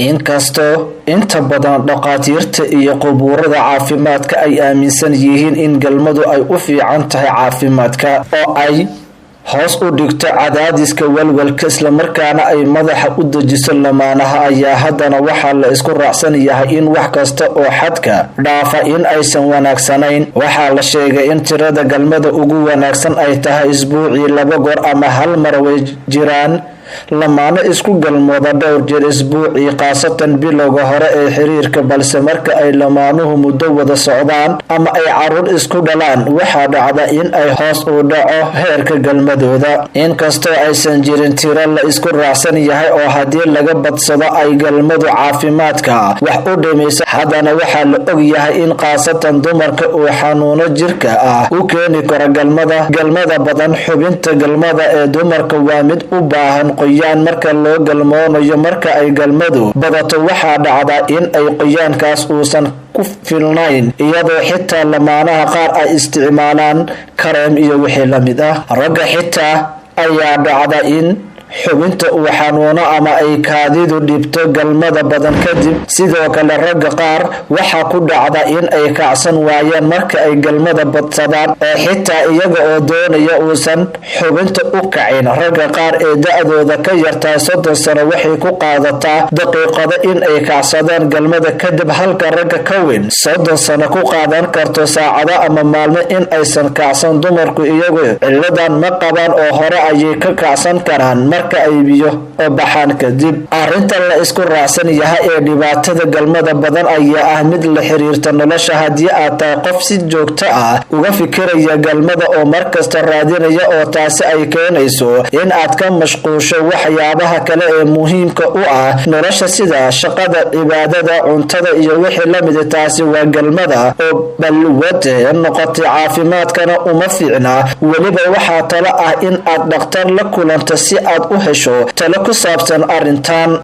Inkastoo inta badan dhaqaatiirta iyo khuburada caafimaadka ay aaminsan yihiin in galmadu ay u fiican tahay caafimaadka oo ay hoos u dhigto cadaadiska, walwalka, islamarkaana ay madaxa u dejiso lamaanaha, ayaa haddana waxaa la isku raacsan yahay in wax kasta oo xadka dhaafa in aysan wanaagsanayn. Waxaa la sheegay in tirada galmada ugu wanaagsan ay tahay isbuucii laba goor ama hal mar. Way jiraan lamaano isku galmooda dhowr jeer isbuucii, khaasatan bilowga hore ee xiriirka, balse marka ay lamaanuhu muddo wada socdaan ama ay caruur isku dhalaan, waxaa dhacda in ay hoos u dhaco heerka galmadooda. Inkastoo aysan jirin tiro la isku raacsan yahay oo haddii laga badsado ay galmadu caafimaadka wax u dhimayso, haddana waxaa la og yahay in khaasatan dumarka uu xanuuno jirka ah u keeni karo galmada badan. Xubinta galmada ee dumarka waa mid u baahan qoyaan marka loo galmoonayo. Marka ay galmadu badato, waxaa dhacda in ay qoyaankaas uusan ku filnayn, iyadoo xitaa lamaanaha qaar ay isticmaalaan kareem iyo wixii lamid ah. Ragga xitaa ayaa dhacda in xubinta uu xanuuno ama ay kaadidu dhibto galmada badan kadib. Sidoo kale, ragga qaar waxaa ku dhacda in ay kacsan waayaan marka ay galmada badsadaan, oo xitaa iyaga oo doonaya uusan xubinta u kacin. Ragga qaar ee da-dooda ka yartaa 30 sano waxay ku qaadataa daqiiqado in ay kacsadaan galmada kadib, halka ragga ka weyn 30 sano ku qaadan karto saacado ama maalmo in aysan kacsan. Dumarku iyagu ciladan ma qabaan oo hore ayay ka kacsan karaan marka ay biyo oo baxaan kadib. Arrinta la isku raacsan yahay ee dhibaatada galmada badan ayaa ah mid la xiriirta nolosha. Haddii aad tahay qof si joogto ah uga fikiraya galmada oo markasta raadinaya, oo taasi ay keenayso in aad ka mashquusho waxyaabaha kale ee muhiimka u ah nolosha, sida shaqada, cibaadada, cuntada iyo wixii lamida, taasi waa galmada oo balwad noqotay, caafimaadkana uma fiicna. Weliba waxaa talo ah in aad dhakhtar la kulanto si aad u hesho talo ku saabsan arrintan.